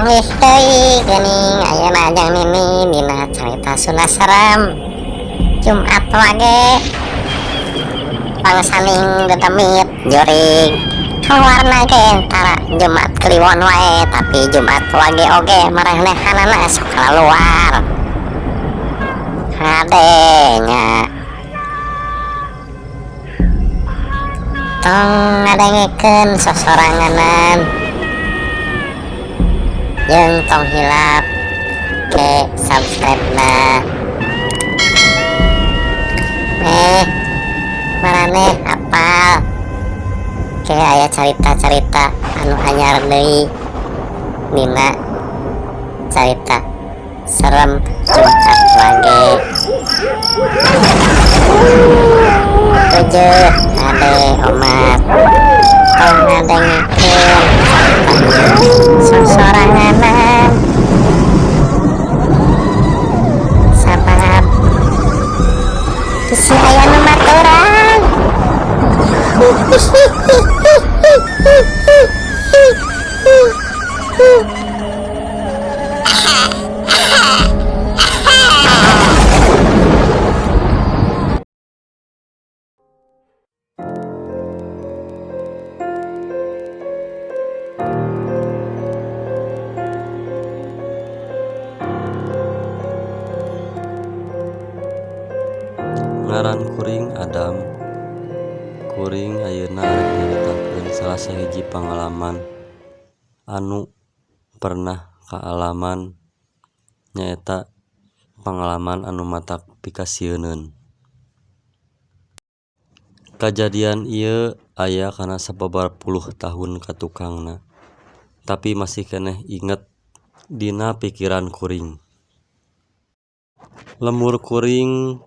Nggih deui geuning ayeuna jeung Nini dina carita Sunda serem Jumat wage pangsaning dedemit jurig kaluarna ge tara Jumat Kliwon wae tapi Jumat wage oge marenehanana sok kaluar hade nya tong ngadengekeun sosoranganan jeung tong hilap ke subscribe na nih maraneh apal ke aya carita-carita anu anyar deui dina carita serem Jumat wage tujuh ade omat tong ngadengekeun sosoranganan sabab bisi aya nu maturan. Ngaran kuring Adam, kuring ayeuna arek nyaritakeun salah sahiji pangalaman anu pernah kaalaman nyaeta pangalaman anu matak pikasieuneun. Kajadian ieu aya kana sababaraha puluh tahun ka tukangna, tapi masih keneh inget dina pikiran kuring. Lembur kuring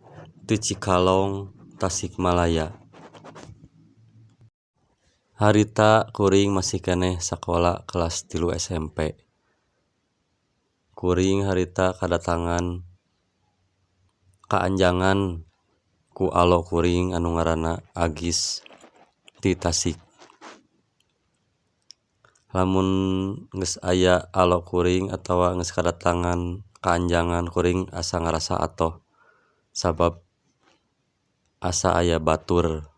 ti Cikalong, Tasikmalaya. Harita kuring masih keneh sakola kelas 3 SMP. Kuring harita kadatangan kaanjangan ku alo kuring anu ngaranna Agis ti Tasik. Lamun geus aya alo kuring atawa geus kadatangan kaanjangan kuring asa ngarasa atoh sabab asa aya batur.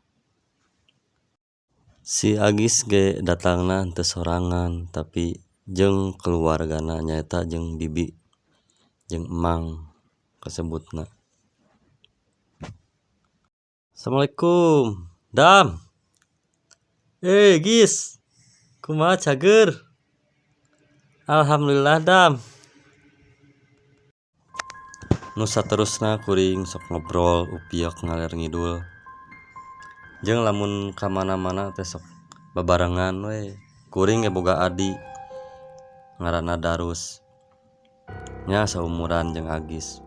Si Agis ge datangna henteu sorangan tapi jeung keluargana nyaeta jeung bibi jeung emang kasebutna. Assalamualaikum Dam. Gis, kumaha cager? Alhamdulillah Dam. Nu saterusna kuring sok ngobrol upiek ngaler ngidul. Jeung lamun ka mana-mana teh sok babarengan we. Kuring ge boga adi ngaranna Darus. Nya saumuran jeung Agis.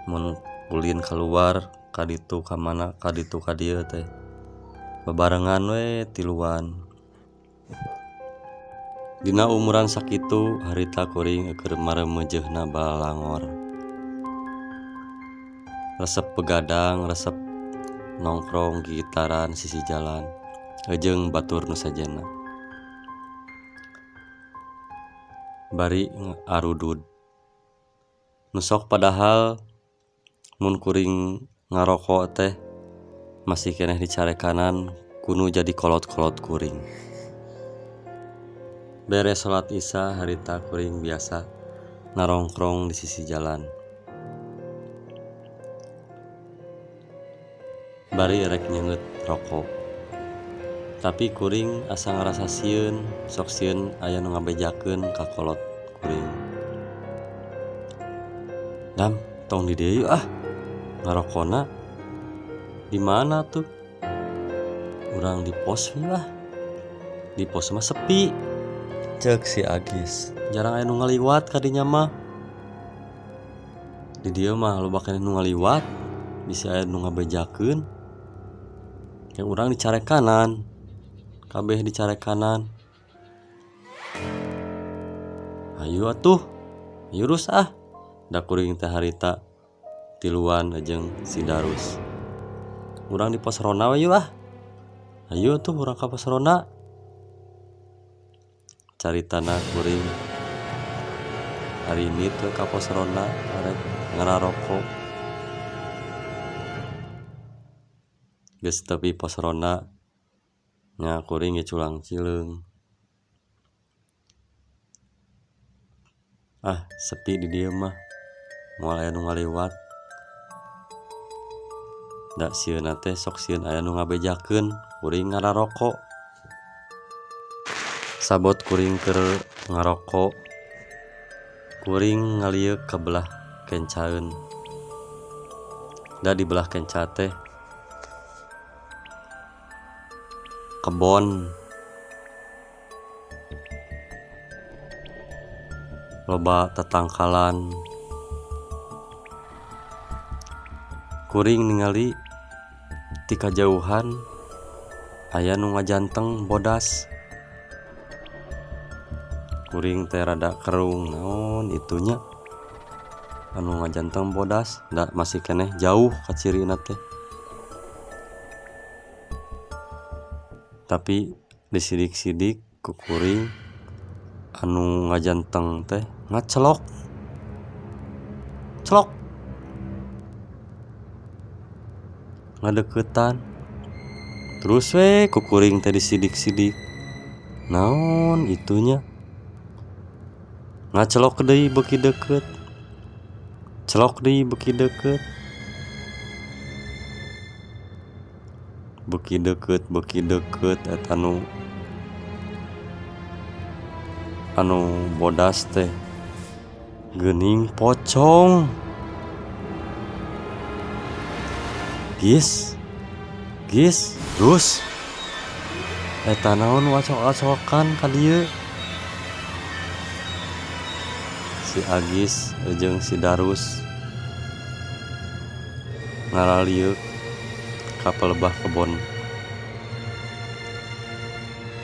Mun ulin kaluar ka ditu ka mana ka ditu ka dieu teh babarengan we tiluan. Dina umuran sakitu harita kuring keur maremeujeuhna balangor. Resep begadang, resep nongkrong gitaran sisi jalan jeung batur nu sejenna. Bari arudud. Nu sok padahal mun kuring ngaroko teh masih keneh dicarekanan kunu jadi kolot-kolot kuring. Beres salat isya harita kuring biasa narongkrong di sisi jalan. Bari rek nyeungeut rokok. Tapi kuring asa ngarasa sieun, sok sieun aya nu ngabejakeun ka kolot kuring. Dam, tong di dieu ah. Ngarokona di mana tuh? Urang di pos we lah. Di pos mah sepi. Ceuk si Agis, jarang aya nu ngaliwat ka dinya mah. Di dieu mah loba keneh nu ngaliwat, bisi aya nu ngabejakeun. Kayak urang dicarekanan, kabeh dicarekanan. Hayu atuh, hayu rus ah. Da kuring teh harita tiluan jeung si Darus. Urang di pos ronda we yeuh ah. Hayu atuh urang ka pos ronda. Caritana kuring hari ini tuh ka pos ronda arek ngararoko. Geus tepi pos ronda nya kuring ge culang cileung. Ah sepi di dieu mah moal aya nu ngaliwat. Da sieunna teh sok sieun aya nu ngabejakeun kuring ngararoko. Sabot kuring keur ngaroko, kuring ngalieuk ka belah kencaeun. Da di belah kenca teh kebon loba tatangkalan. Kuring ningali ti kajauhan aya nu ngajanteng bodas. Kuring teh rada kerung naon itunya anu ngajanteng bodas, da masih keneh jauh kacirina teh. Tapi disidik-sidik ku kuring anu ngajanteng teh ngacelok. Celok. Ngadeukeutan. Terus we ku kuring teh disidik-sidik. Naon itunya? Ngacelok deui beuki deukeut. Celok deui beuki deukeut. Beuki deukeut, beuki deukeut eta nu anu bodas teh geuning pocong. Gis, gis, terus eta naon acok-acokan ka dieu. Si Agis jeung si Darus ngaralieuk ka pelebah kebon.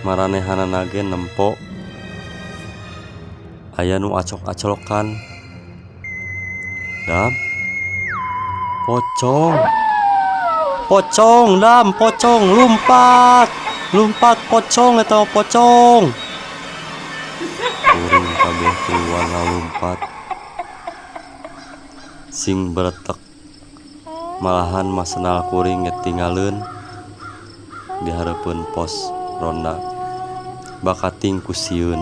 Maranehanana ge nempo aya nu acok-acolokan. Dam, pocong. Pocong, dam, pocong, lumpat. Lumpat pocong eta pocong. Kuring kabeh tiluan ngalumpat. Sing beretek. Malahan masenal kuring ge tinggaleun di hareupeun pos ronda. Bakating ku sieun.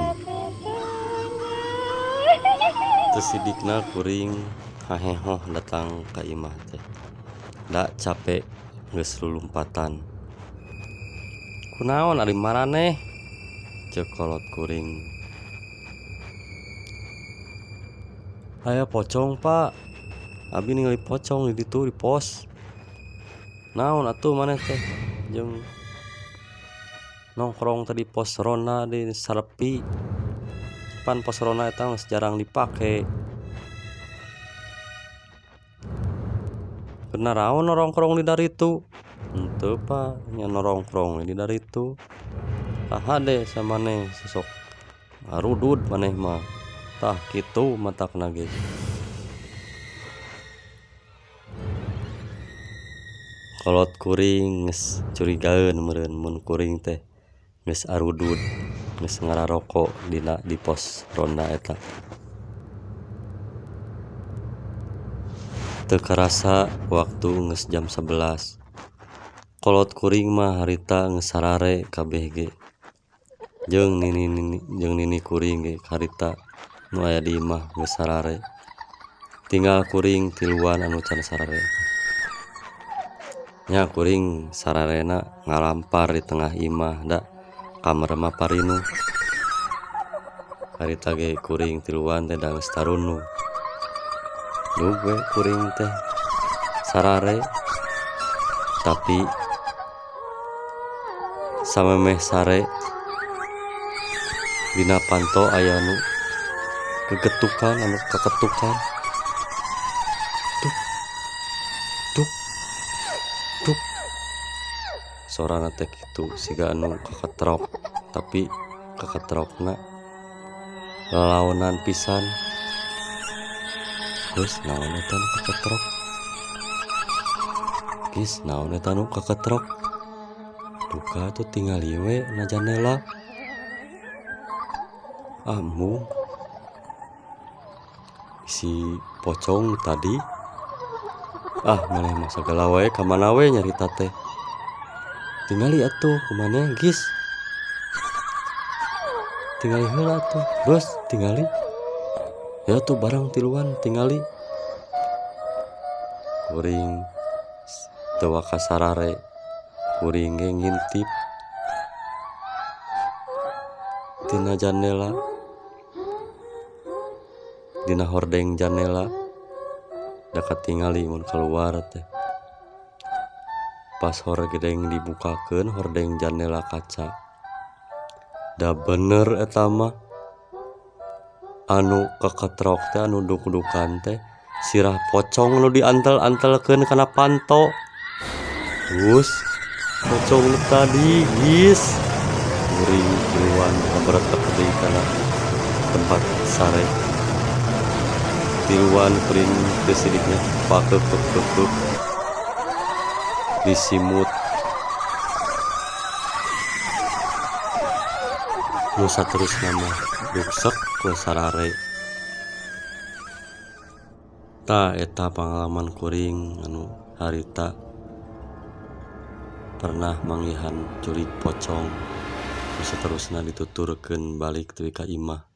Teu sidikna kuring hahehoh datang ka imah teh. Da capek geus lulumpatan. Kunaon ari maraneh? Ceuk kolot kuring. Aya pocong, Pak. Abi ningali pocong di ditu di pos. Naon atuh maneh teh jeung nongkrong teh di pos ronda di sarepi. Pan pos ronda eta geus jarang dipake. Naraon norongkrong di daritu? Henteu, Pak, nya norongkrong di daritu. Tah hade samaneh sosok ngarudud maneh mah. Tah kitu matakna ge. Kolot kuring geus curigaeun meureun mun kuring teh geus arudud, geus ngararoko dina di pos ronda eta. Teu karasa waktu geus jam 11. Kolot kuring mah harita geus sarare kabeh ge. Jeung nini kuring ge harita nu aya di imah geus sarare. Tinggal kuring tiluan anu can sarare. Nya kuring sararena ngalampar di tengah imah da kamar mah parinu. Harita ge kuring tiluan teh da geus tarunu. Duh we kuring teh sarare, tapi samemeh sare dina panto aya nu kegetukan, anu keketukan. Tuk tuk tuk, sorana teh kitu siga anu kaketrok, tapi kaketrokna lalaonan pisan. Terus naon eta nu kaketrok? Gis naon eta nu kaketrok? Duka tuh tingali we na janela. Ah, embung si pocong tadi. Ah, maneh mah sagala wae ka mana we nyarita teh. Tingali atuh ku maneh geus. Tingali heula atuh. Terus tingali. Ya tuh barang tiluan tingali. Kuring teu waka sarare. Kuring ge ngintip tina jandela, dina hordeng jandela, da katingali mun kaluar teh. Pas hordeng dibukakeun hordeng jandela kaca, da bener eta mah anu keketrok teh anu duk-dukan teh sirah pocong nu diantel-antelkeun kana panto. Terus pocong nu tadi geus kuring tiluan kaberetek deui kana tempat sare. Tiluan kuring teu sidiknya pakeukeukeuk disimut. Nu saterusna mah ruksek we sarare. Tah eta pangalaman kuring anu harita pernah manggihan jurig pocong. Nu saterusna dituturkeun balik deui ka imah.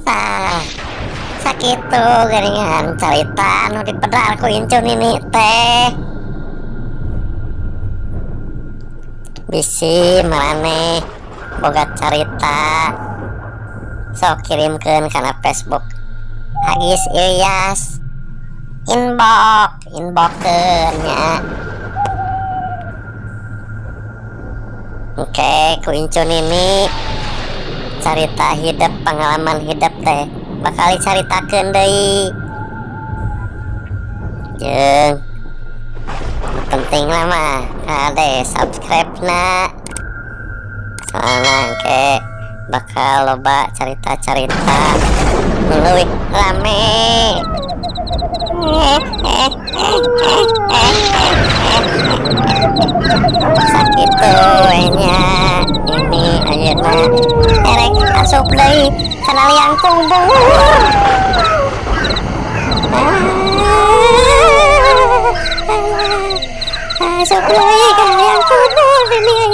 Tah, sakitu geuningan carita nu dipedar ku incu nini teh. Bisi maraneh boga carita sok kirimkeun kana Facebook Agis Ilyas. Inbox, inboxkeun nya. Oke, ku incu nini carita hidup, pengalaman hidup teh bakal dicaritakeun deui. Jeung nu penting lah mah kade subscribe na. Soalna engke bakal loba carita-carita nu leuwih rame. Sakitu we nya ini ayeuna erek asup deui kana liang kubur. Asup deui kana liang kubur ini.